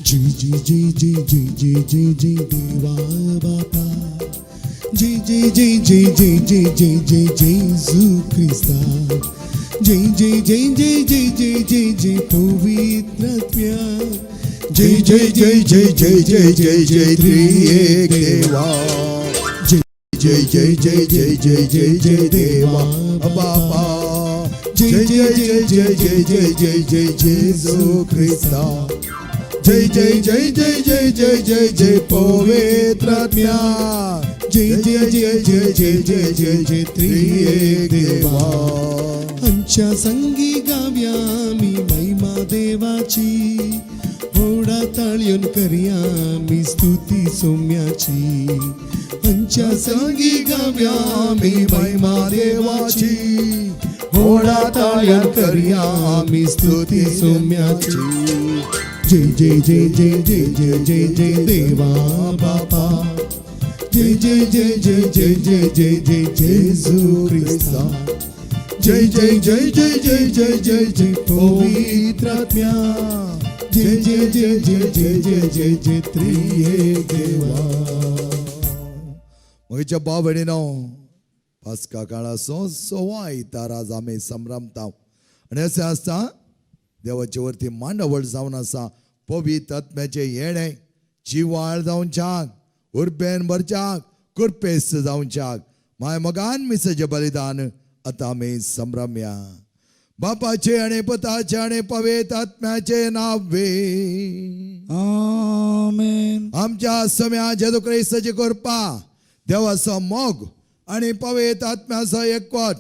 जय जय जय जय जय जय जय जय देवा बापा. जय जय जय जय जय जय जय जय जेजू क्रिस्ता. जय जय जय जय जय जय जय जय पवित्रात्म्या. जय जय जय जय जय जय जय जय त्रिएक देवा. जय जय जय जय जय जय जय जय देवा बापा. जय जय जय जय जय जय जय जय जेजू क्रिस्ता. जय जय जय जय जय जय जय जय पवित्रात्म्या. जय जय जय जय जय जय जय जय त्रिएक त्रिएक देवा. देवा. आमच्या संगी गाव्या मी महिमा देवाची, होडा ताळयोन करया मी स्तुती सोम्याची. आमच्या संगी गाव्या मी महिमा देवाची, होडा ताळयोन करया मी स्तुती सोम्याची. जय जय जय जय जय जय जय जय देवा बापा. जय जय जय जय जय जय जय जय जेजू क्रिस्ता. जय जय जय जय जय जय जय जय पवित्रात्म्या. जय जय जय जय जय जय जय जय त्रिएक देवा. म्हज्या भाव भयणीनो, पास्का काळाचो सवाय ताराज आमी संभ्रमता आनी अशें आसता देवाचे वरती मांडावळ जावन आसा पवित्र आत्म्याचें येणें जिवाळ जावच्याक, उर्बेन भरच्याक, कुरपेस्त जावच्याक माय मोगान मिसाचें बलिदान आतां आमी संभ्रमया. बापाचे आनी पुताचे आनी पवित्र आत्म्याचे नांवे. आमेन. आमच्या सम्या जेजू क्रिस्ताची कृपा, देवाचो मोग आनी पवित्र आत्म्याचो एकवट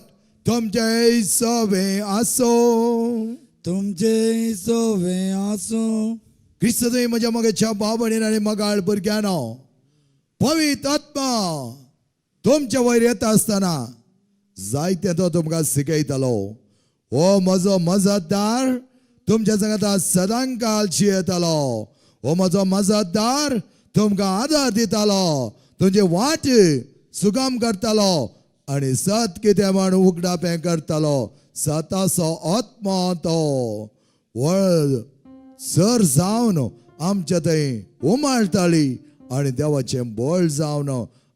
तुमचे सवे आसो. तुमचे सोवे आसूं. क्रिस्त तुमी म्हज्या मोगेच्या भाव भयणीन आनी मोगाळ भुरग्यांनो, पवित्र आत्मा तुमच्या वयर येता आसतना जायते तो तुमकां शिकयतलो. हो म्हजो मजतदार तुमच्या सांगाता सदांकाल जियेतलो. हो म्हजो मजतदार तुमकां आदार दितालो, तुमची वाट सुगम करतलो आनी सत कितें म्हण उगडापें करतलो. सताचो आत्मा तो वळ सर जावन आमच्या थंय उमाळटाली आनी देवाचें बळ जावन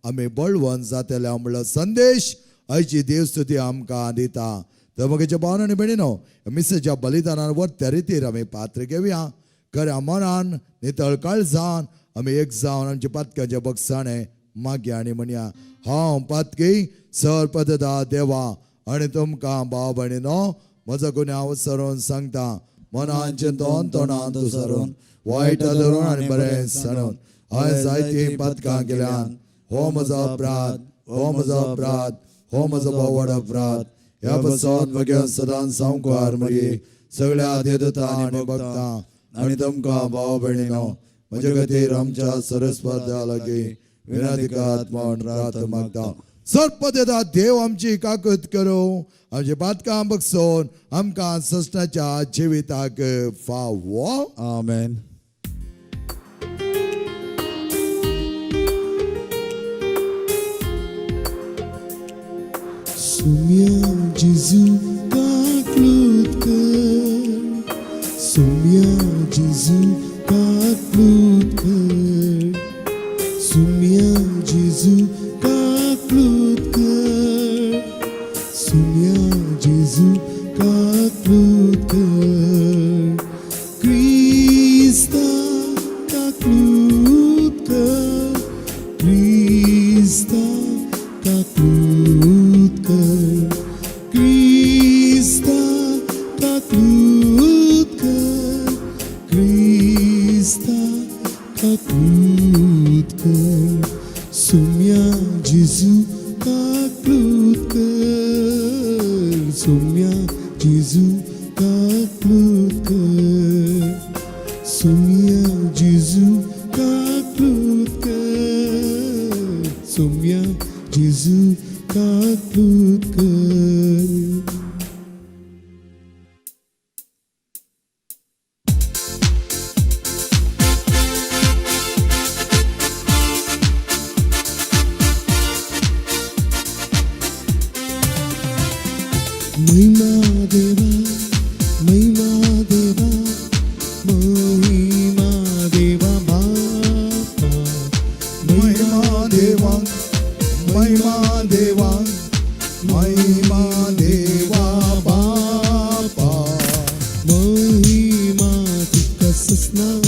आमी बळवंत जातले म्हणलो संदेश आयची देवस्तुती आमकां दिता. तर म्हगेच्या भावन आनी भयणीनो, मिसेच्या बलिदानान वरत्या रितीर आमी पात्र घेवया. खऱ्या मनान नितळ काळजान आमी एक जावन आमच्या पातक्याच्या बगसाणे मागया आनी म्हणया, हांव पातकी सर पदता देवा आनी तुमकां भाव भयणीनो म्हजो गुन्यांव सरून सांगता. मनान चिंतून तोंडान तुसरून वायट धरून आनी बरें सांडून हांवें जायतीं पातकां केल्यान. हो म्हजो अपराध, हो म्हजो अपराध, हो म्हजो भोव व्हड अपराध. ह्या पासून म्हज्या सदां सामकार मागीर सगळ्या देवता आनी भक्तां आनी तुमकां भाव भयणीनो म्हजे खातीर आमच्या सरस्वत्या लागीं विनंती करात म्हूण प्रार्थना मागता. सर्पदेता देव आमची काकूत करूं, आमची पातकां बगसून आमकां सस्नाच्या जिविताक फावो. आमेन. सुम्या जेजू काकलूत कर, सुम्या जेजू काकलूत कर, सुम्या जेजू काकलूत कर, सुम्या जेजू काकलूत कर. क्रिस्ता काकलूत कर, क्रिस्ता काकलूत कर, क्रिस्ता काकलूत कर, क्रिस्ता काकलूत कर. सुम्या जेजू काकलूत कर, सुम्या जेजू काकलूत कर, सुम्या जेजू काकलूत कर, सुम्या जेजू काकलूत कर. महिमा देवा, महिमा देवा, महिमा देवा.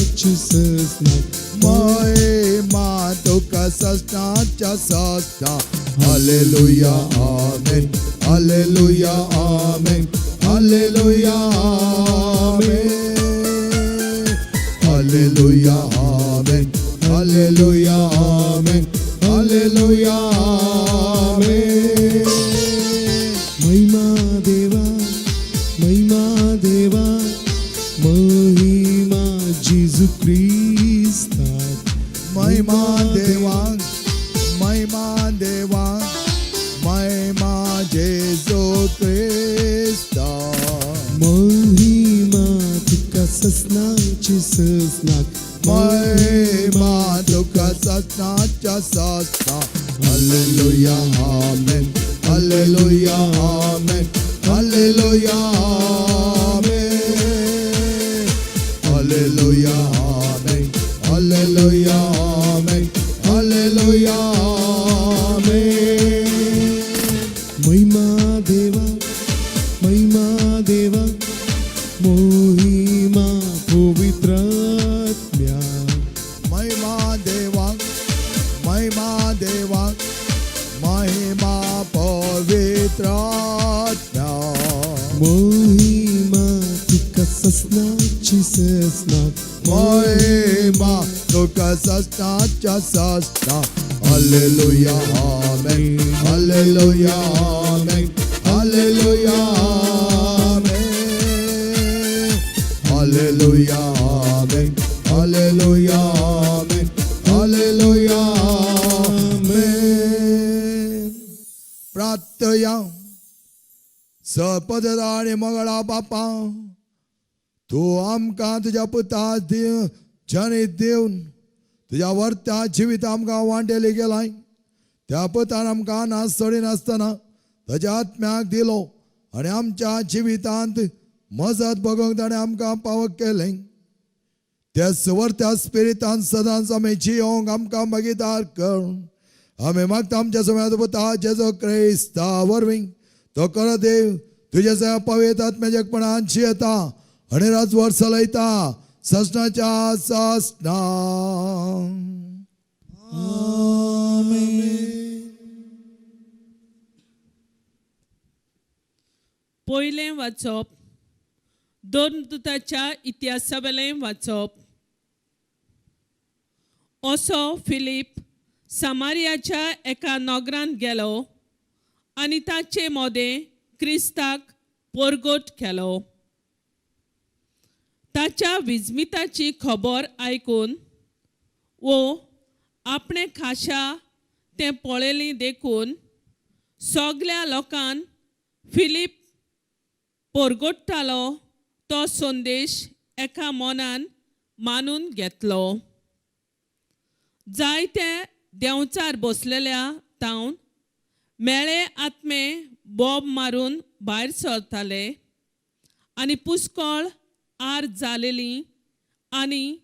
ससनाची ससना महिमा तुका ससनाच्या ससना. Hallelujah amen hallelujah amen hallelujah amen hallelujah amen hallelujah amen hallelujah amen. महिमा देवा महिमा देवा महिमा जेजू क्रिस्ता. महिमा देवा महिमा देवा महिमा जेजू क्रिस्ता. महिमा तुका ससनाची ससना महिमा तुका ससनाच्या ससना. Hallelujah amen hallelujah amen hallelujah amen hallelujah amen hallelujah amen hallelujah amen. महिमा देवा महिमा देवा मोहिमा पवित्र आत्म्या. महिमा देवा महिमा देवा महिमा पवित्र आत्म्या. महिमा तुका ससनाची ससना महिमा तुका ससनाच्या ससना. Hallelujah amen hallelujah amen hallelujah amen hallelujah amen hallelujah amen hallelujah amen. प्रार्थया. सपदरा आणि मंगळा बापा तूं आमकां तुज्या पुता दिव जनीत दिवन तुज्या वर्त्या जिवीत आमकां वांटेली गेलाय. त्या पुतान आमकां नाश सोडिनासतना ताज्या आत्म्याक दिलो आनी आमच्या जिवितांत मजत भोगोवंक ताणें आमकां पावक केलें. त्या सुवर्त्या स्पिरितान सदांच आमी जियोंक आमकां मागीदार कर. आमी मागता आमच्या समयात पुता जेजो क्रिस्ता वरवीं तो खरो देव तुज्या सया पवित्र आत्म्याच्या एकपणान जियेता आनी राजवट चलयता ससनाच्या ससना. पयलें वाचप दोन दुताच्या इतिहासावेलें वाचप. असो फिलीप सामारियाच्या एका नगरांत गेलो आनी ताचे मोदें क्रिस्ताक पोरगोट केलो. ताच्या विजमिताची खबर आयकून वो आपणें खाशा तें पळयलें देखून सगल्या लोकान फिलीप पोरगोट्टालो तो संदेश एका मनान मानून घेतलो. जायते देंवचार बसलेल्या तावन मेळे आत्मे बोब मारून भायर सरताले आनी पुस्कळ आर जालेली आनी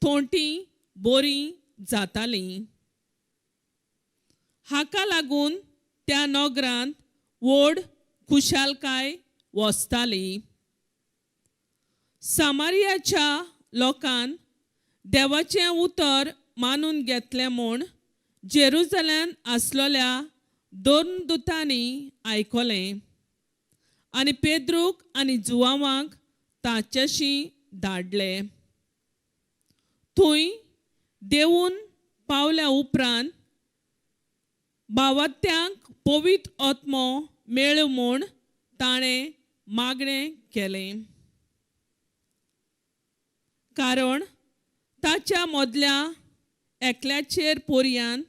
थोंटी बोरी जाताली. हाका लागून त्या नगरांत व्हड खुशालकाय वसताली. सामारियाच्या लोकान देवाचें उतर मानून घेतलें म्हूण जेरुजल्यान आसलेल्या दोन दुतांनी आयकलें आनी पेद्रूक आनी जुवांवाक ताच्याशी धाडले. थंय देवून पावल्या उपरांत भावात्यांक पवित्र आत्मो मेळ्ळो म्हूण ताणें मागणें केलें. कारण ताच्या मदल्या एकल्याचेर पोरयान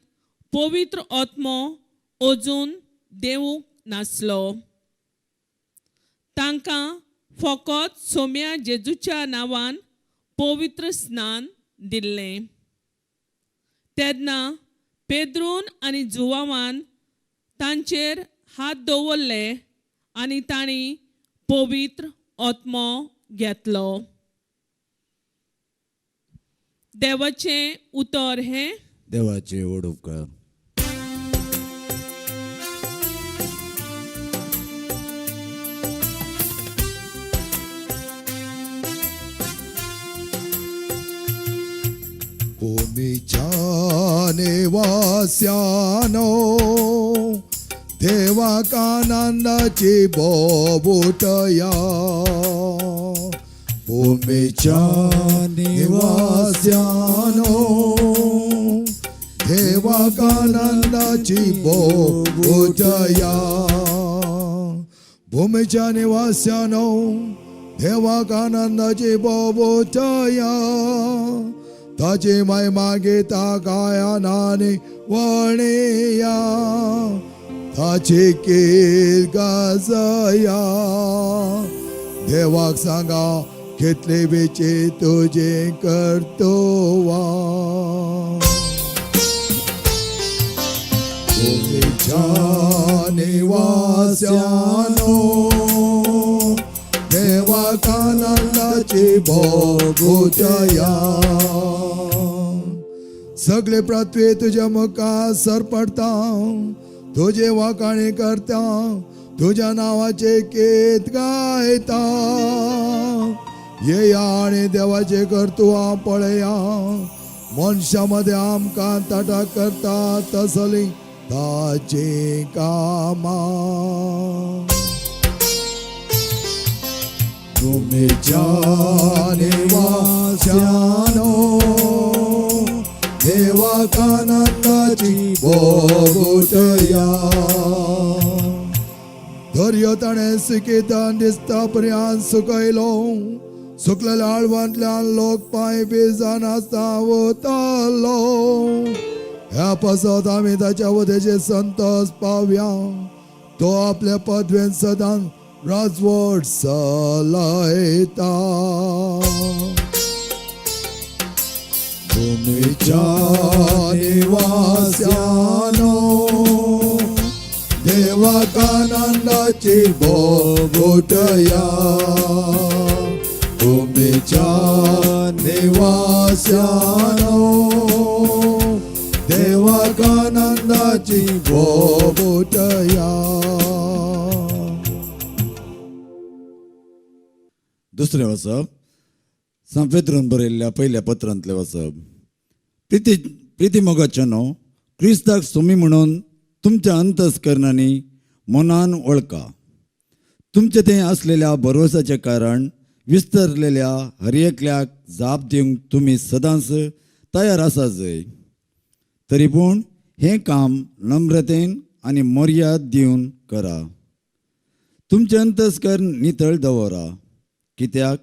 पवित्र आत्मो अजून देवूंक नासलो. तांकां फकत सोम्या जेजूच्या नांवान पवित्र स्नान दिल्लें. तेन्ना पेद्रून आनी जुवावान तांचेर हात दवरले आनी तांणी पवित्र आत्मो घेतलो. देवाचें उतर हें. देवाचे व्हड उपकार. भूमीच्या निवास्यानो देवाक आनंदाची बोबुटया. भूमीच्या निवास्यानो देवाक आनंदाची बोबुटया. भूमीच्या निवास्यानो देवाक आनंदाची बोबुटया. ताची महिमा गीता गायनानी वणिया, ताची कीर गाजया. देवाक सांगा कितले बेचे तुझे करतोवा. भूमीच्या निवास्यानो देवाक आनंदाची बोबुटया. सगळे पृथ्वी तुझ्या मुखार सरपडता, तुझे वाखाणी करता, तुझ्या नावाचे गीत गायता. येया आणि देवाचे कर्तुआ पळया, मनशा मदें आमकां ताटा करता तसली ताची कामां. भूमीच्या निवास्यानो देवाक आनंदाची बोबुटया. दर्यो ताणें सिकितान दिसता पर्यंत सुकयलो, सुकलेल्या आळवांतल्यान लोक पांय भिजनासतना वतालो. ह्या पासत आमी ताच्या वदेचे संतोष पावया, तो आपल्या पदवेन सदां राजवट चलयता. भूमीच्या निवास्यानो देवाक आनंदाची बोबुटया. भूमीच्या निवास्यानो देवाक आनंदाची बोबुटया. दुसरें वाचप सांपेत्रून बरयल्ल्या पयल्या पत्रांतलें वाचप. प्रिती प्रिती मोगाचें न्हू, क्रिस्ताक सोमी म्हणून तुमच्या अंतस्करणांनी मनान वळखा. तुमचें तें आसलेल्या भरवसाचें कारण विस्तरलेल्या हर एकल्याक जाप दिवंक तुमी सदांच तयार आसा जय. तरी पूण हें काम नम्रतेन आनी मर्याद दिवन करा. तुमचें अंतस्कर्ण नितळ दवरा, कित्याक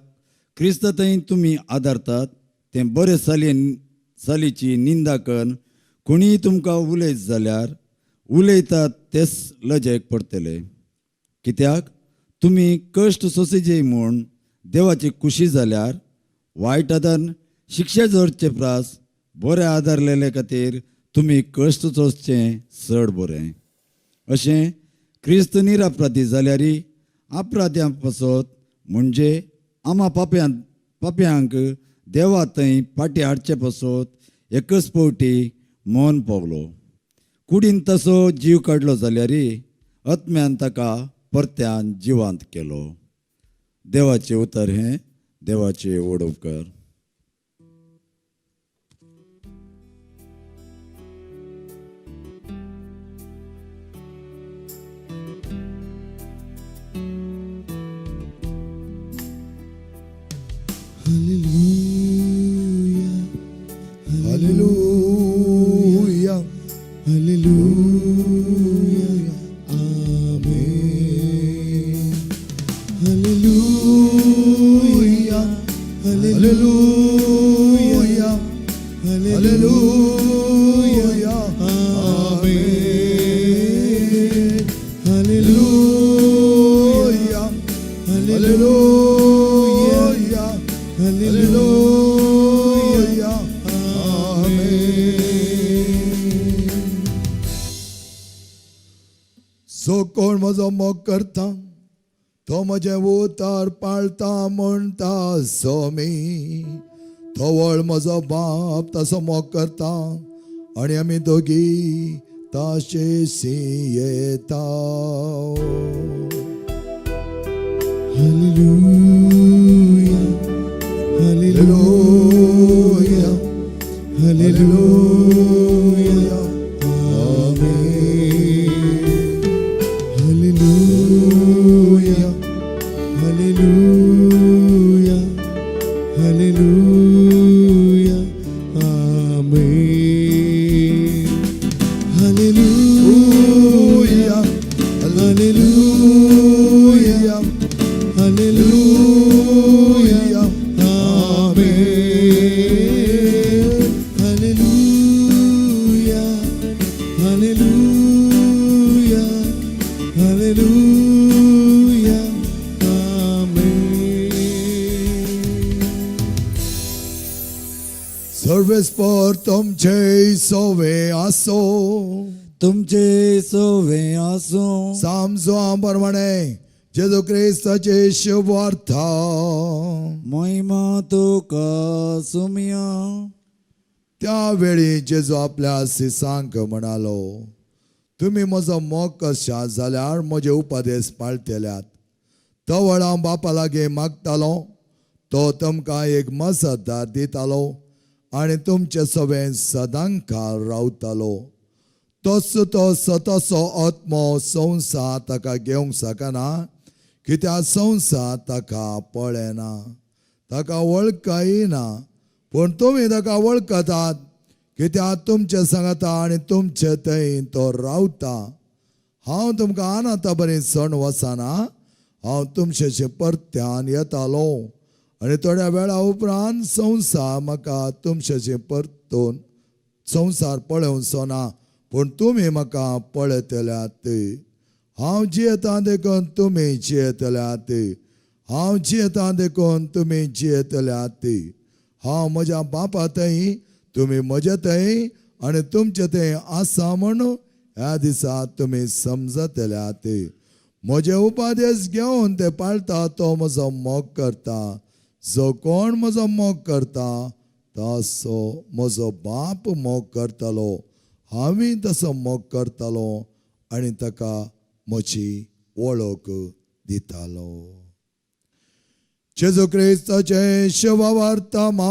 क्रिस्ता थंय तुमी आदारतात तें बरे सालीची निंदा कर कोणीय तुमकां उलयत जाल्यार उलयतात तेच लजेक पडटले. कित्याक तुमी कश्ट सोंसीजे म्हूण देवाची खुशी जाल्यार वायट आदार शिक्षा जोडचे प्रास बरें आदारलेले खातीर तुमी कश्ट सोंसचें चड बरें. अशें क्रिस्त निरापराधी जाल्यारय अपराध्यां पासत म्हणजे आमा पापयांक देवा थंय फाटीं हाडचे पासत एकच फावटी मन पावलो. कुडीन तसो जीव काडलो जाल्यारय आत्म्यान ताका परत्यान जिवांत केलो. देवाचें उतर हें. देवाचें व्हड उपकार. Hallelujah. Hallelujah. Hallelujah. Amen. Hallelujah. Hallelujah. Hallelujah. Hallelujah. Amen. Hallelujah. Hallelujah. Hallelujah. Hallelujah. आमेन. सो कोण म्हजो मोग करता तो म्हजें उतार पाळता म्हणटा सोमी. थवळ म्हजो बाप तसो मोग करता आनी आमी दोगी ताशेशी येता. Hallelujah. Hallelujah. Hallelujah, amen. Hallelujah, hallelujah, hallelujah, amen. Hallelujah, hallelujah, hallelujah, amen. Hallelujah, hallelujah, hallelujah, amen. सर्वेस्पर तुमचे सोवे आसो. तुमचे सोवे आसूं. सामजो प्रमाणे जेजू क्रिस्ताचे शुभवार्ता. महिमा तुका सुमया. त्यावेळी जेजू आपल्या शिसांक म्हणालो, तुमी म्हजो मोग करशात जाल्यार म्हजे उपदेश पाळटेल्यात. तवळ हांव बापा लागीं मागतालो, तो तुमकां एक मजतदार दितालो आनी तुमचे सवें सदांकाळ रावतालो. तसो तो सतसो आत्मो. संवसार ताका घेवंक शकना, कित्याक संवसार ताका पळयना, ताका वळखना. पूण तुमी ताका वळखतात, कित्याक तुमचे सांगता आनी तुमचे थंय तो रावता. हांव तुमकां अनाथा बरी सण वचना. हांव तुमचेशी परत्यान येतालो आनी थोड्या वेळा उपरांत संवसार म्हाका तुमचेशी परतून संवसार पळोवचो ना, पूण तुमी म्हाका पळयतल्यात. हांव जियेता देखून तुमी जियेतल्यात. हांव जियेता देखून तुमी जियेतल्यात. हांव म्हज्या बापा थंय, तुमी म्हजे थंय आनी तुमचे थंय आसा म्हूण ह्या दिसा तुमी समजतल्यात. म्हजे उपदेश घेवन ते पाळटा तो म्हजो मोग करता. जो कोण म्हजो मोग करता तसो म्हजो बाप मोग करतलो. हांवूय तसो मोग करतलो आनी ताका म्हजी वळख दितालो. जेजू क्रिस्ताचे शुभवर्तमान.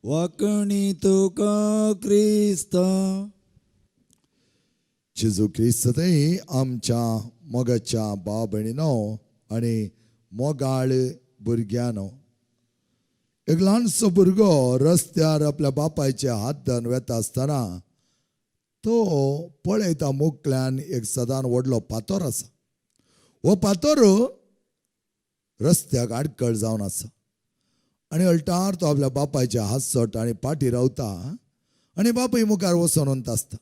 वाकणी तुका क्रिस्ता. जेजू क्रिस्त थंय आमच्या मोगाच्या भाव भयणीनो आनी मोगाळ भुरग्यानो, एक ल्हानसो भुरगो रस्त्यार आपल्या बापायचे हात धरून वेता आसतना तो पळयता, मुकल्यान एक सदान व्हडलो फातोर आसा. हो फातोर रस्त्याक आडकळ जावन आसा आनी अल्टार तो आपल्या बापायचे हात सोडटा आनी पाटी रावता आनी बापूय मुखार वचोन आसता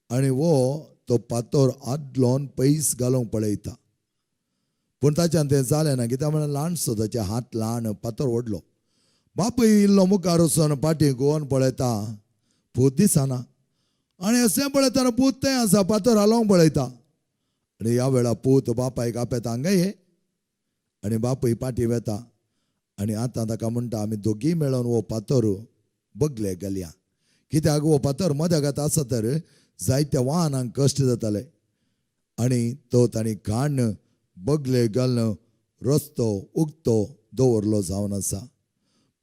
आनी हो तो फातोर आदलोन पयस घालूंक पळयता, पूण ताच्यान तें जालें ना, कित्याक म्हळ्यार ल्हानसो ताचे हात ल्हान, फातोर व्हडलो. बापूय इल्लो मुखार वचोन पाटी गोवन पळयता, पूत दिसना आनी अशें पळयतना पूत थंय आसा, फातोर हालोवंक पळयता आनी ह्या वेळार पूत बापायक आपयता, हांगा ये. आनी बापूय पाटी वेता आनी आतां ताका म्हणटा, आमी दोगीय मेळोन हो फातोर बगले घालया, कित्याक हो फातोर मदगात आसा तर जायत्या वाहनांक कश्ट जाताले. आनी तो तांणी काण्ण बगले घालून रस्तो उक्तो दवरलो जावन आसा.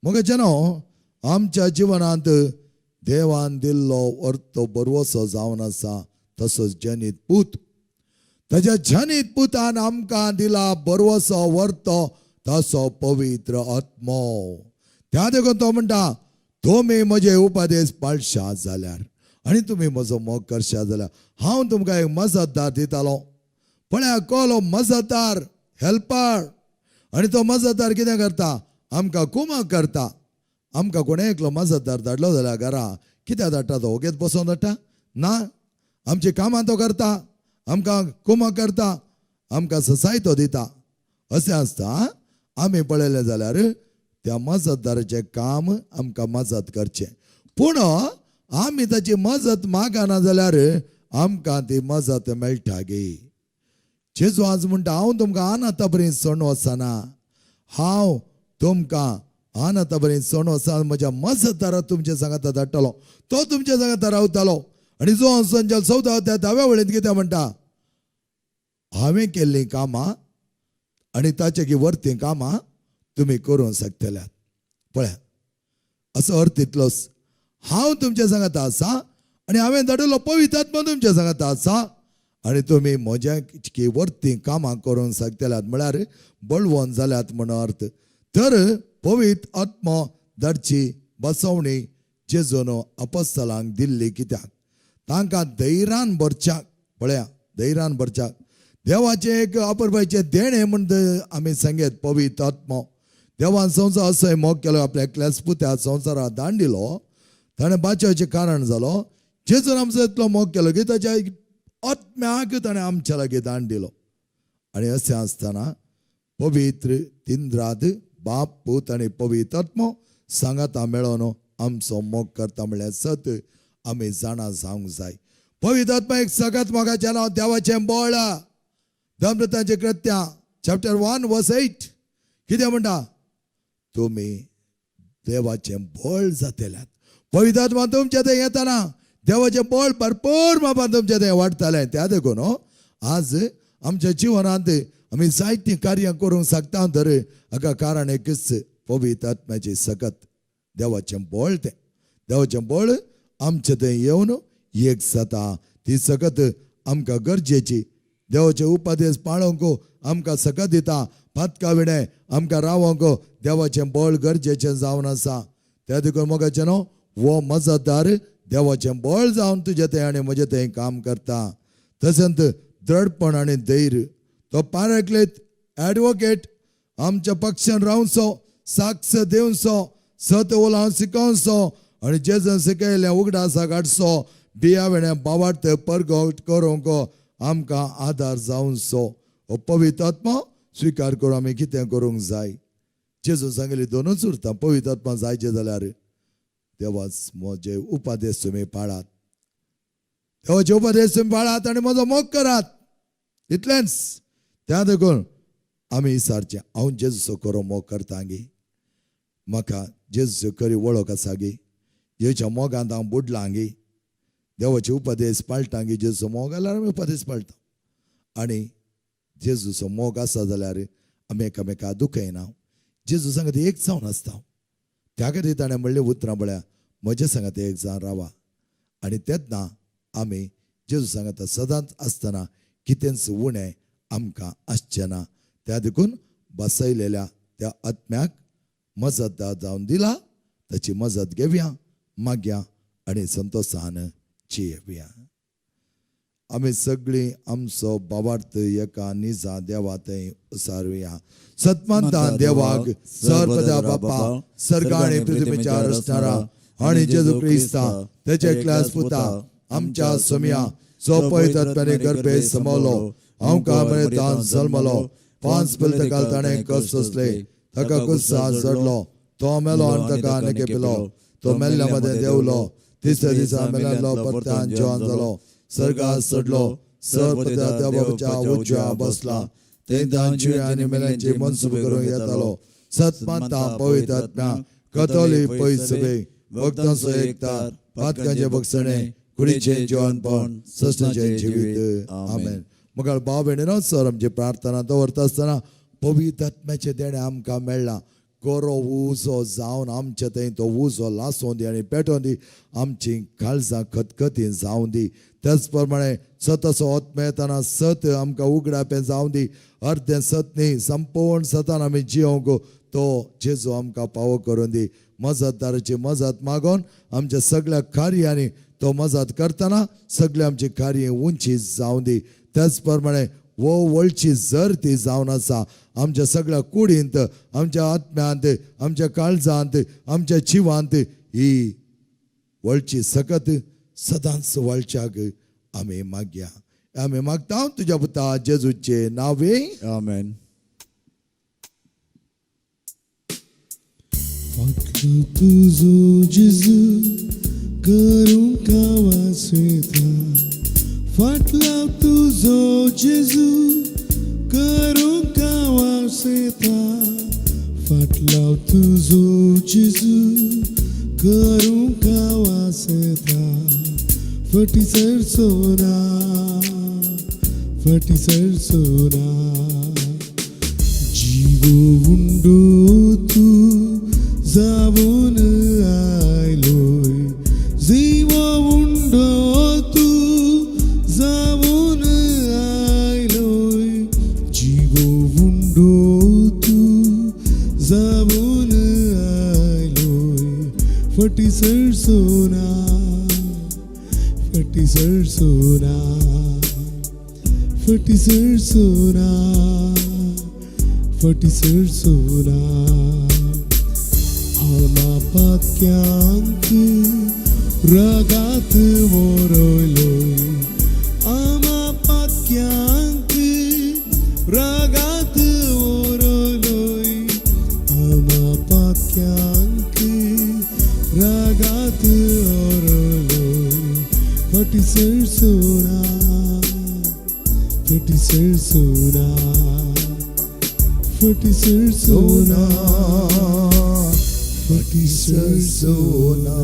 मगे न्हू, आमच्या जिवनांत देवान दिल्लो अर्थ बरवसो जावन आसा तसोच जनीत पूत. ताज्या जनीत पुतान आमकां दिला बरवसो वर्तो तसो पवित्र आत्मो. त्या देखून तो म्हणटा, तुमी म्हजे उपदेश पाळशात जाल्यार आनी तुमी म्हजो मोग करशात जाल्यार हांव तुमकां एक मजतदार दितालो. पळया, कोलो मजतदार, हेल्पर. आनी तो मजतदार कितें करता? आमकां कुमक करता. आमकां कोणें एकलो मजतदार धाडलो जाल्यार घरा कित्याक धाडटा तो? ओगेच बसोन धाडटा ना. आमची कामां तो करता, आमकां कुमक करता, आमकां ससाय तो दिता. अशें आसता, आमी पळयलें जाल्यार त्या मजतदाराचें काम आमकां मजत करचें, पूण आमी ताची मजत मागना जाल्यार आमकां ती मजत मेळटा गे? जेजू आज म्हणटा, हांव तुमकां अनाथा बरी सोडून वचना. हांव तुमकां अनाथा बरी सोडून वचना. म्हज्या मजतदारा तुमच्या सांगाता धाडटलो, तो तुमच्या सांगाता रावतालो. आनी जो संजल 14 त्या 10व्या वळींत कितें म्हणटा? हांवें केल्लीं कामां आनी ताचे की वरतीं कामां तुमी करूंक शकतल्यात. पळया. असो अर्थ इतलोच, हांव तुमच्या सांगात आसा आनी हांवें धाडिल्लो पवित्र आत्मा तुमच्या सांगात आसा आनी तुमी म्हज्या वरती कामां करूंक शकतल्यात, म्हळ्यार बळवंत जाल्यात म्हण अर्थ. तर पवित्र आत्मा धाडची बसवणी जेजून अपस्तलांक दिल्ली कित्याक? तांकां धैर्यान भरच्याक. पळया, धैर्यान भरच्याक देवाचें एक अपुरबायचें देणें म्हण आमी सांगेत पवित्र आत्मो. देवान संवसार असोय मोग केलो, आपल्या एकल्याच पुत्या संवसाराक दान दिलो, ताणें बाचोवचें कारण जालो. जेजून आमचो इतलो मोग केलो की ताच्या आत्म्याक ताणें आमच्या लागीं दान दिलो. आनी अशें आसतना पवित्र तिंद्राद बाप पूत आनी पवित्र आत्मो सांगाता मेळोन आमचो मोग करता म्हळ्यार सत आमी जाणा जावंक जाय. पवित्र आत्मा एक सगळ्यात मोगाचें नांव देवाचें बळ. धर्मतांचें कृत्यां चॅप्टर 1 वर्स 8 कितें म्हणटा? तुमी देवाचें बळ जातल्यात. पवित्र आत्मा तुमच्या थंय येताना देवाचें बळ भरपूर मापान तुमच्या थंय वाडटालें. त्या देखून आज आमच्या जिवनांत आमी जायतीं कार्यां करूंक शकता, तर हाका कारण एकच, पवित्र आत्म्याची सकत, देवाचें बळ. तें देवाचें बळ आमचे थंय येवन एक जाता. ती सकत आमकां गरजेची. देवाचे उपदेश पाळोवंक आमकां सकत दिता. पातका विणें आमकां रावोंक देवाचें बळ गरजेचें जावन आसा. त्या देखून मोगाचें न्हू हो मजतदार देवाचें बळ जावन तुजें थंय आनी म्हजें थंय काम करता. तशेंच दृढपण आनी धैर्य, तो पारकलेत एडवोकेट आमच्या पक्षान रावचो, साक्ष दिवचो, सत उलोवन शिकोवचो आनी जेजन शिकयलें उगडासा काडचो, बिया वेणें बावार्थ परगट करूंक आमकां आदार जावचो. हो पवित्र आत्मा स्विकार करून आमी कितें करूंक जाय? जेजून सांगिल्ली दोनूच उरता. पवित्र आत्मा जायचे जाल्यार देवाच म्हजे उपदेश तुमी पाळात, देवाचे उपदेश तुमी पाळात आनी म्हजो मोग करात, इतलेंच. त्या देखून आमी विचारचें, हांव जेजूचो खरो मोग करता गी? म्हाका जेजूचो खरी वळख आसा गी? जेजूच्या मोगांत हांव बुडलां गी? देवाचे उपदेश पाळटा गी? जेजूचो मोग जाल्यार आमी उपदेश पाळटा आनी जेजूचो मोग आसा जाल्यार आमी एकामेका दुखयना. जेजू सांगता एक जावन आसता. त्या खातीर ताणें म्हणलें उतरां पळया, म्हज्या सांगात एक जावन रावा. आनी तेन्ना आमी जेजू सांगाता सदांच आसतना कितेंच उणें आमकां आसचें ना. त्या देखून बसयलेल्या त्या आत्म्याक मजत जावन दिला, ताची मजत घेवया, मागया आनी संतोशान जियेवया. आमी सगळीं आमचो बाबार्थ एका निजा देवा थंय उसारुया. सतमानता देवाक सर्वदा बापा सर्ग आनी पृथ्वीच्या रचणारा आनी जेजू क्रिस्ता तेचे एकल्याच पुता आमच्या सोम्या, जो पवित्र आत्म्याने गर्भे समवलो, आमकां मरेतान जल्मलो, 5 पिलतकाल ताणें कश्ट सोंसले, ताका कुस्सा चडलो, तो मेलो आनी ताका नेकेपिलो, तो मेल्ल्या मदें देंवलो, तिसऱ्या दिसा मेल्लो परत्यान जिवन जालो, सर्गात चडलो, सर्वदा देवाच्या उजव्या बसला, थंय जिव्या आनी मेल्यांची मनसुबे करूंक येतालो. सतमानता पवित्र आत्म्या कथोलीक पयस सभे भक्तांचो एकतार, पातकांचे बक्षणे, कुडीचें जिवनपण, सस्नाचें जिवीत. आमेन. मुखार भाव भयणीनो, सर आमची प्रार्थना दवरता आसतना पवित्र आत्म्याचें देणें आमकां मेळ्ळां. गोरो उजो जावन आमचे थंय तो उजो लासोवन दी आनी पेटोवन दी, आमची काळजां खतखती जावन दी. त्याच प्रमाणे सताचो आत्मा येताना सत आमकां उगडापें जावन दी. अर्दें सत न्ही, संपूर्ण सतान आमी जियोंक तो जेजू आमकां पावो करून दी. मजतदाराची मजत मागोन आमच्या सगळ्या कार्यांनी तो मजत करतना सगळी आमची कार्य उंची जावन दी. त्याच प्रमाणे वो वळची जर ती जावन आसा आमच्या सगळ्या कुडींत, आमच्या आत्म्यांत, आमच्या काळजांत, आमच्या जिवांत ही वळची सकत सदांच वळच्याक आमी मागया. आमी मागता तुज्या पुता जेजूचे नावे. आमेन. फाटलो तुजो जेजू करूंक वासयता, फाटलो तुजो जेजू करूंक वासयता, फाटलो तुजो जेजू करूंक वासयता, फटी सरचो ना, फटी सरचो ना. जीव उंडो तूं जावन सरसोना, फटी सरसोना, फटी सरसोना, फटी सरसोना. आमा पातक्यांक रगात वरयलोय, आमा पातक्यांक रगात वरयलोय, आमा पातक्यांक रगात वरयलोय. फटी सरसोना, फटी सरसोना, फटी सरसोना, फटी सरसोना.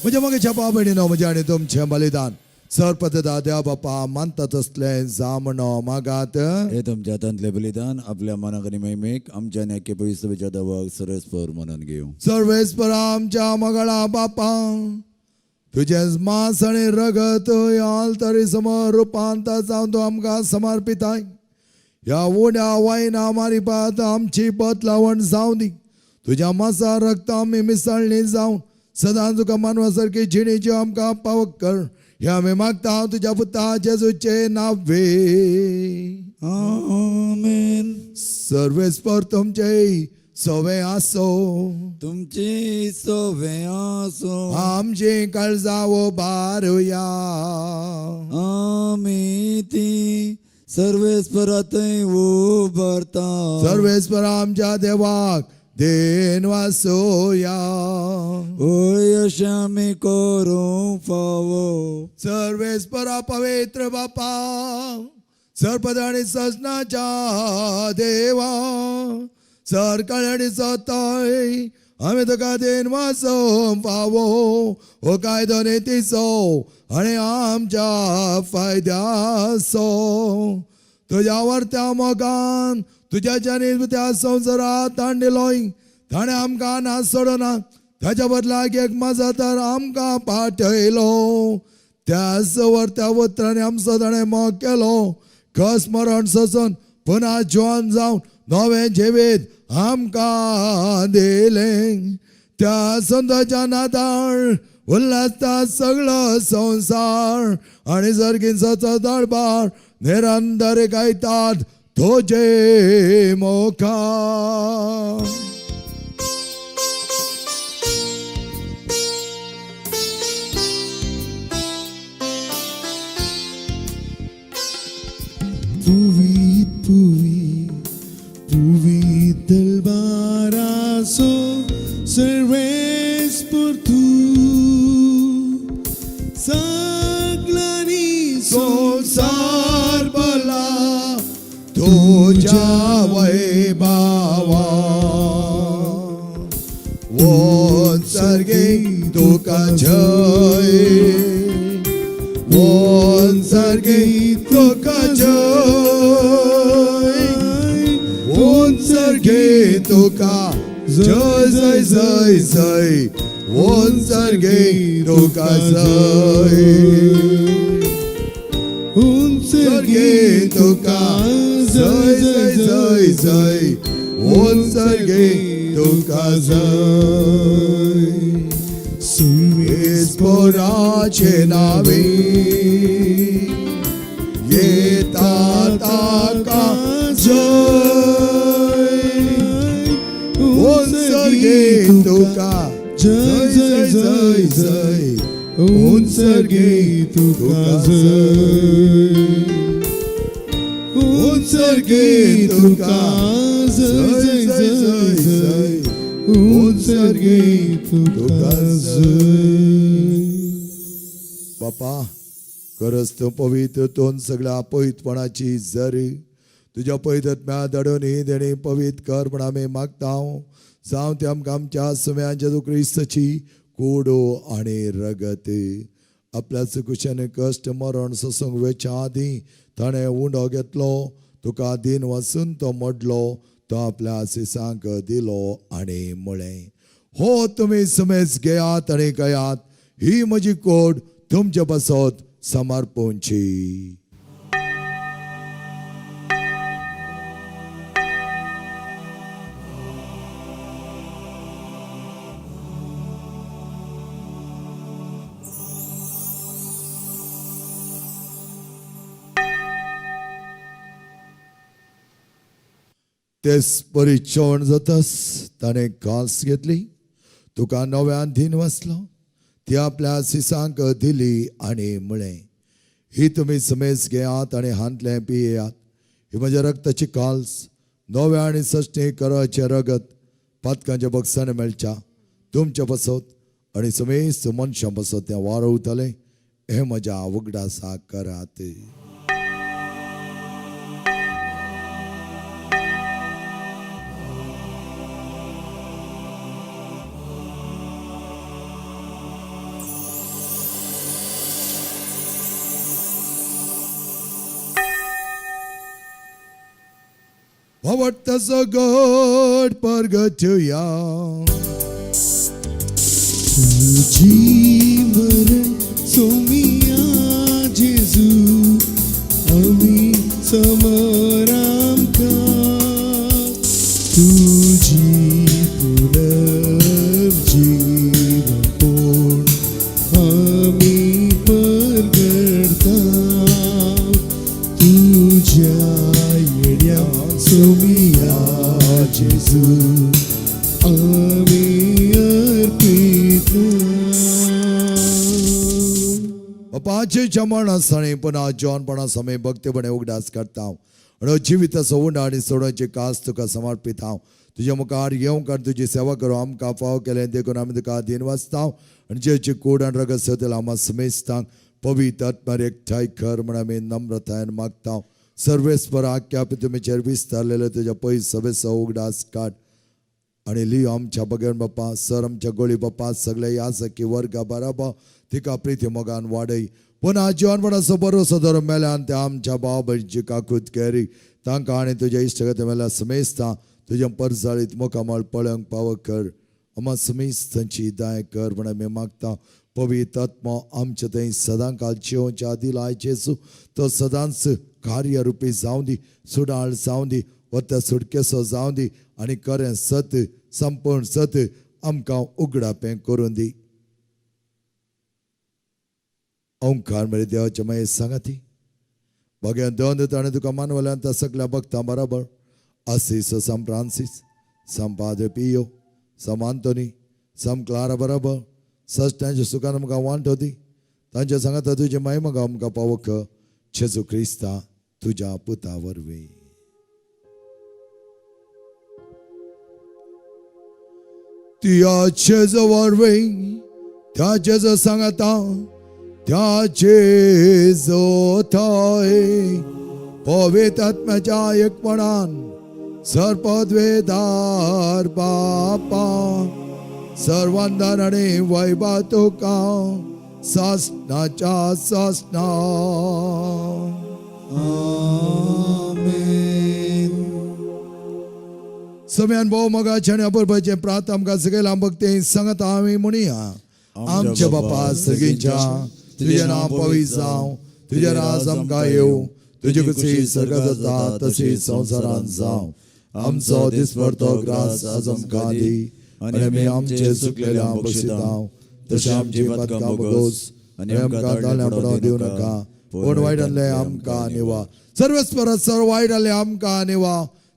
म्हज्या मोगेच्या भाव भयणीनो, म्हजें आनी तुमचें बलिदान सरपतदा देवा बापा मानता तसलें जामणो मागात. हे तुमच्या हातांतलें बलिदान आपल्या मनाक आनी महिमेक आमच्या आनी आख्खे पवित्र देवाक सरस्पर म्हणून घेवं. सर्वेस्पर आमच्या मगळा बापा, तुजें मांस आनी रगत आल्तरी समोर रुपांतर जावन तूं आमकां समर्पिताय. ह्या उण्या वायना मारिपात आमची बदलावण जावं दी. तुज्या मासा रक्त आमी मिसळणी जावन सदां तुका मानवा सारकी जिणेची आमकां पावक कर. हे आमी मागता तुज्या पुता जेजूचे नावे. आमेन. सर्वेस्पर तुमचे सवे आसो. तुमची सोवे आसो. आमची काळजां उबारुया. आमी ती सर्वेस्परातय उबारता. सर्वेस्पर आमच्या देवाक then वासोया. ओय अशें आमी करूंक फावो. सर्वेस्परा पवित्र बापा, सर्पद आनी सजनाच्या देवा, सरकाळ आनी सताय आमी तुका then वासोवंक फावो. हो कायदो नितीचो आनी आमच्या फायद्याचो. तुज्या वर्त्या मोगान तुज्या जानी त्या संवसारात तांडिलोय, ताणें आमकां ना सोडना, ताच्या बदलाक एक मजा तर आमकां पाठयलो. त्याच वर्त्या उतरांनी आमचो ताणें मोग केलो. कस मरण सोसून पुन्हा जिवन जावन नवें जिवीत आमकां दिलें. त्या संताच्या नाताळ उल्हासता सगळो संवसार आनी सर्गींचो दरबार निरंतर गायतात तुजे मुखार. पुवीत पुवी पुवी तलवारासो सर्वेस्पर तूं सगळ्यांनी संवसार भरला तुज्या वैभावा. उत्सर्गे तुका जय, उत्सर्गे तुका जय, उत्सर्गे तुका जय जय जय जय, उत्सर्गे तुका जय, उत्सर्गे तुका जय जय जय जय, उत्सर्गे तुका जय. सर्वेस्पराचे ईश्वराचे नावे येता ताका जय, उत्सर्गे तुका जय जय जय जय, उत्सर्गे तुका जय, उत्सर्गे तुका जय जय जय जय, उत्सर्गे तुका जय. बापा, खरंच तूं पवित्र तूं सगळ्या पवित्रपणाची जरी तुज्या पवित्र धाडून ही देणी पवित्र कर म्हण आमी मागता. जावं ते आमकां आमच्या सुम्या जेजू क्रिस्ताची कोडो आनी रगत. आपल्या चुकुशान कश्ट मरण सोसूंक वेच्या आदीं ताणें उंडो घेतलो, तुका दिन वासून तो मोडलो, तो आपल्या सिसांक दिलो आनी म्हळें, हो तुमी सुमेज घेयात आनी गयात, ही म्हजी कोड तुमचे पासत समर्पणची. तेच परी जेवण जातास ताणें घास घेतली, तुका नव्यान धीन वाचलो, ती आपल्या सिसांक दिली आनी म्हळें, ही तुमी समेज घेयात आनी हांतलें पियेयात. ही म्हज्या रक्ताची काल्स, नव्या आनी सश्टी कराचें रगत पातकांच्या बक्षाने मेळच्या तुमच्या पासत आनी समेस्त मनशां पासत तें वारवतलें. हें म्हज्या उगडासा करात. आवडताचो गड परगटया. तुजी मरण सोमिया जेजू आमी समर आमकां, तुजी पुनर्जीवपोण आमी परगडता, तुज्या येड्या सोमिया जेजू आमी अर्पिता. बापाचे जमण आसताना पुन्हा जवानपणा समय भक्तीपणे उगडास करता आनी जिविताचो उंडा आनी सोडोवची कास तुका समर्पित हांव. तुज्या मुखार येवंक आनी तुजी सेवा करूं आमकां फाव केलें देखून आमी तुका अधीन वाचता आनी जेची कूड आनी रगत सोदला आमकां समेस्तांक पवित्र आत्म्यार एकठांय कर म्हण आमी नम्रतायेन मागता. सर्वेस्पर आख्या तुमीचेर विस्तारलेलो तुज्या पयस सभेचो उगडास काड आनी लियो आमच्या बगेर बाप्पा सर आमच्या गोळी बाप्पा सगळे यासकी वर्गा बराबर तिका प्रिती मोगान वाडय. पुन्हा जिवनपणाचो बरोसो धरून मेल्यान त्या आमच्या भाव भयणीची काकूत केरी तांकां आनी तुज्या इश्टगत मेल्या समेस्तां तुज्या परजाळीत मुखामळ पळोवंक पावो कर. आमा समेस्तांची दाय कर म्हण आमी मागता. पवित्र आत्मो आमच्या थंय सदां काल जिवच्या दिलाय जेजू तो सदांच कार्यरुपी जावं दी, सुडाळ जावं दी, वता सुटकेसो जावं दी आनी खरें सत संपूर्ण सत आमकां उगडापें करून दी. ओंकार मरे देवाच्या मागीर सांगाती बघ्या दोन ताणें तुका मानवल्यान त्या सगल्या भक्तां बराबर आसीस सम फ्रांसीस सम पाद्रे पियो सम आंतोनी सम क्लारा बराबर सच तांच्या सुखान आमकां वांटो दी. तांच्या सांगाता तुजे माय मगा आमकां पावक जेजू क्रिस्ता तुज्या पुता वरवीं. तुया जेजू वरवीं त्या जेजू सांगाता त्या जेजू थंय पवित्र आत्म्याच्या एकपणान सर्पद्वेदार बापा सर्वांदान आनी वैभव तुका सासनाच्या सासना. आमेन. सम्यान भोव मोगाचे आनी अपुरबायेचे प्रार्थ आमकां सगळ्या भक्ती सांगता आमी म्हणया. आमच्या बापा सगळींच्या तुजें नांव पवित्र जावं, तुजें राज आमकां येवं, तुजी खुशी सर्गात जाता तशी संवसारांत जावं. आमचो दिसपडतो ग्रास आज आमकां दी आनी आमी आमचे चुकलेल्या बक्षितां तशें आमची पातकां भोगोस आनी आमकां ताळ्या पडोवंक दिवं नाका, पूण वायटांतलें आमकां निवा. सर्वस्पर सर्व वायटांतलें आमकां निवा.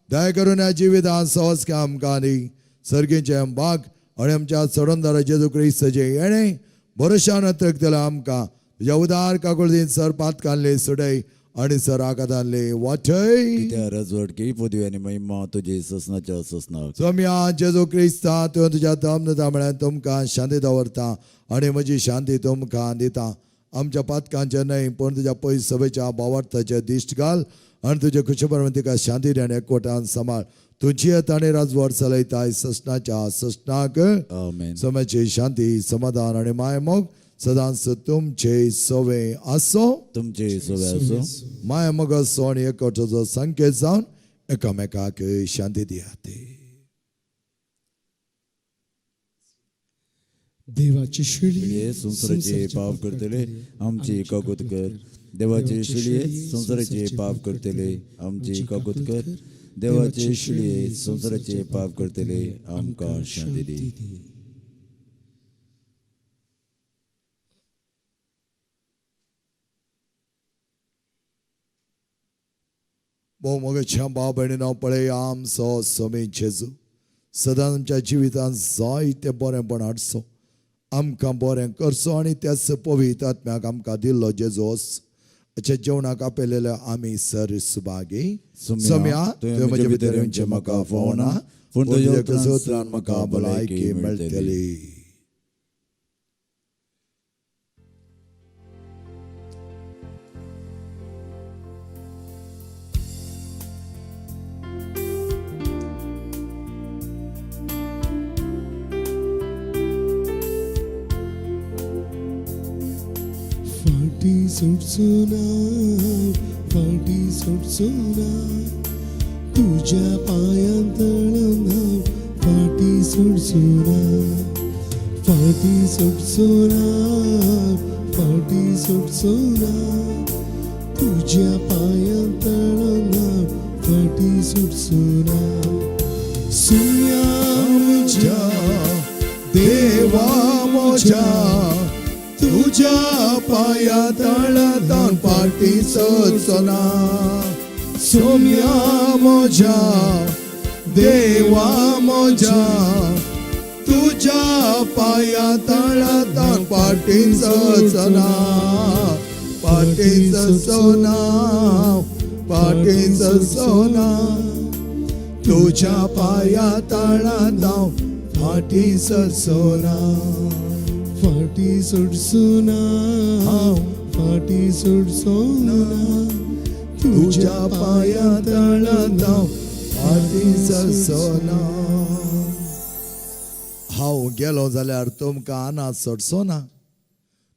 दया करून ह्या जिवितांत सहज आमकां दी. सर्गीचें बाग आनी आमच्या चडोंदारा जेजू क्रिस्ताचें येणें भरोशान अतरकतलें आमकां. तुज्या उदार काकुळतीन सर पातकांले सुडय आनी सर आकातांले वाटय. कित्या राजवटकी पदवी आनी महिमा तुजी ससनाच्या ससनाक. सोम्या जेजू क्रिस्ता तुवें तुज्या दम दिता म्हळ्यार तुमकां शांती दवरता आनी म्हजी शांती तुमकां दिता. आमच्या पातकांचें न्हय पूण तुज्या पयस सभेच्या भावार्थाचें दिश्ट घाल आनी तुजे खुशे तिका शांती दी आनी एकवटान सांबाळ. तुजी येत आनी राजवट चलयताय ससनाच्या ससनाक. आमेन. सोम्याची शांती समाधान आनी मायमोग सदांच तुमचे सवे आसो. तुमचे सोवे आसो. मायमोग असो आनी एकवटाचो संकेत जावन एकामेकाक शांती दियात. देवाची शिळी शिळये संवसाराचे पाप करतले आमची काकूत कर. देवाचे शिळये संवसाराचे पाप करतले आमची काकूत कर. देवाचे शिळये संवसाराचे पाप करतले आमकां शांती दी. भोव मोगेच्या भाव भयणीनो, पळय आमचो सोमी जेजू सदांच आमच्या जिवितांत जायते बरेंपण हाडचो, आमकां बरें करचो आनी त्याच पवित्र आत्म्याक आमकां दिल्लो जेजोस हाच्या जेवणाक आपयलेले आमी सर सुभागी. सोम्या, तुवें म्हजे भितर येवचें म्हाका फावना, पूण तुज्या उतरान म्हाका भलायकी मेळटली. फाटी सोडचो ना, फाटी सोडचो ना, तुज्या पांयां तळून हांव फाटी सोडचो ना, फाटी सोडचो ना, फाटी सोडचो ना, तुज्या पांयां तळून हांव फाटी सोडचो ना. सुम्या म्हज्या देवा म्हज्या, तुज्या पांया तळांत फाटी सोडचो ना. सोम्या म्हज्या देवा म्हज्या, तुज्या पांया तळांत फाटी सोडचो ना, फाटी सोडचो ना, फाटी सोडचो ना, तुज्या पांया तळांत फाटी सोडचो ना. फाटी सोडचो ना, फाटी सोडचो ना, तुज्या पांया तळांत फाटी सोडचो ना. हांव गेलो जाल्यार तुमकां अनाथ सोडचो ना,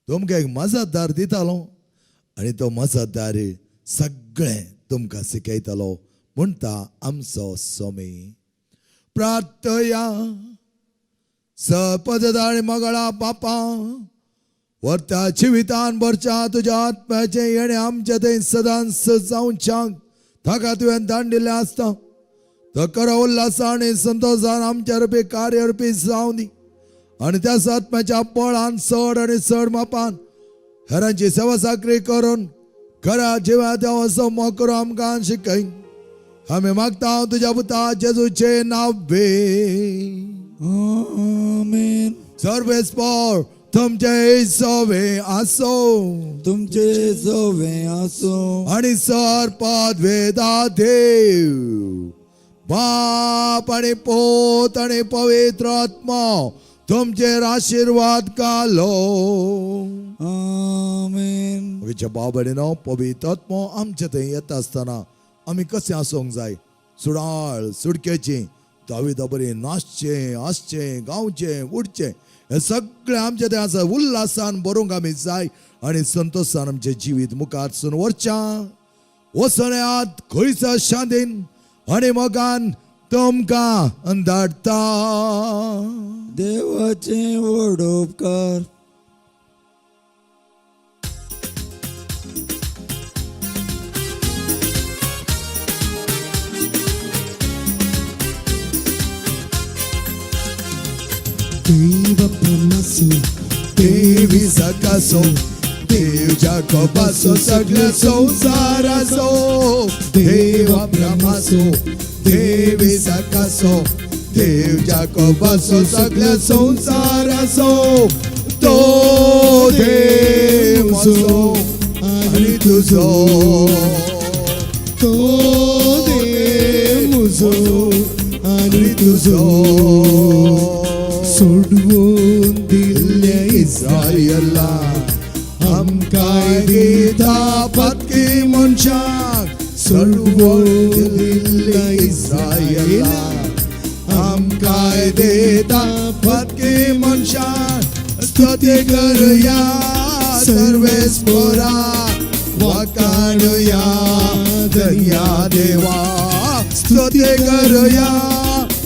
तुमकां एक मजतदार दितालो आनी तो मजतदार सगळें तुमकां शिकयतलो म्हणटा आमचो सोमी. प्रार्थया. सपददार मगळा बापा, वर्ता जिवितान भरच्या तुज्या आत्म्याचें येणें आमच्या थंय सदांच जावच्याक ताका तुवें दांडिल्लें आसता. तो खरो उल्हासान आनी संतोशान आमच्या रुपी कार्य रुपी जावं दी आनी त्या आत्म्याच्या बळान चड आनी चड मापान हेरांची सेवा साकरी करून खऱ्या जिव्या देवाचो मोग करून आमकां शिकय. आमी मागता तुज्या पुता जेजूचें नांव बे. आमेन. सर्वेस्पर तुमचे सवे आसो, तुमचे सवे आसो, आनी सर पदवेदा देव बाप आनी पोत आनी पवित्र आत्मा तुमचेर आशिर्वाद घालो. आमेन. म्हज्या भाव भयणीनो, पवित्र आत्मो आमचे थंय येता आसतना आमी कशें आसूंक जाय? सुडाळ सुडकेची दावी बरी नाचचें, हांसचें, गावचें, उडचें, हें सगळें आमचें थंय आसा. उल्हासान भरूंक आमी जाय आनी संतोशान आमचें जिवीत मुखार सून व्हरच्या. वसण्यात खंयचा शांतीन आनी मोगान तुमकां धाडटा. देवाचे व्हड उपकार. देव प्रमासो, देवी सकासो, देव जाकोबासो, सगळ्या संवसाराचो. देव ब्रह्मासो, देवी सकासो, देव जाकोबासो, सगळ्या संवसाराचो. तो देव म्हजो आनी तुजो, तो देव म्हजो आनी आनी तुजो. सोडवून दिल्ले इस्रायला आमकांय दिता पत्की मनशाक. सोडवून दिल्ले इस्रायला आमकांय दिता पत्की मनशाक. स्तुती करुया सर्वेस्पोरा, वाकाणुया धन्या देवा. स्तुती करुया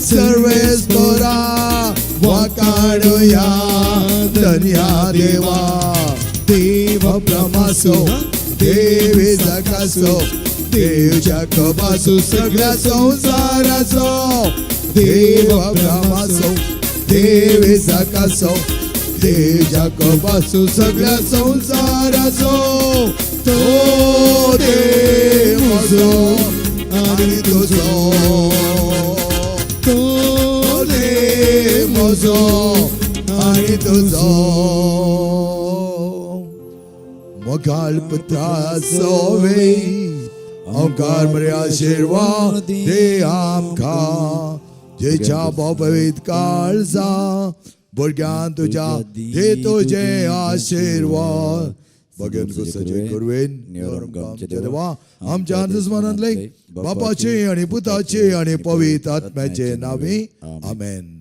सर्वेस्पोरा, वाकाणुया धन्या देवा. देव ब्रह्मासो, देवी जगासो, देव जाकोबासो, सगळ्या संवसाराचो. देव ब्रह्मासो, देवी जगासो, देव जाकोबासो, सगळ्या संवसाराचो. तो देव म्हजो आनी तुजो, तो देव म्हजो आनी तुजो. मोगाळ पुत्रा सोवे ओंकार मरे आशिर्वाद दे आमकां, जेच्या पवित काळजा भुरग्यान तुज्या दे तुजे आशिर्वाद. भगेन गुसाचे कुरवेन आमच्या देवा, आमच्या दुस्मनांतले बापाचे आणि पुताचे आणि पवित्र आत्म्याचे नावे, आमेन.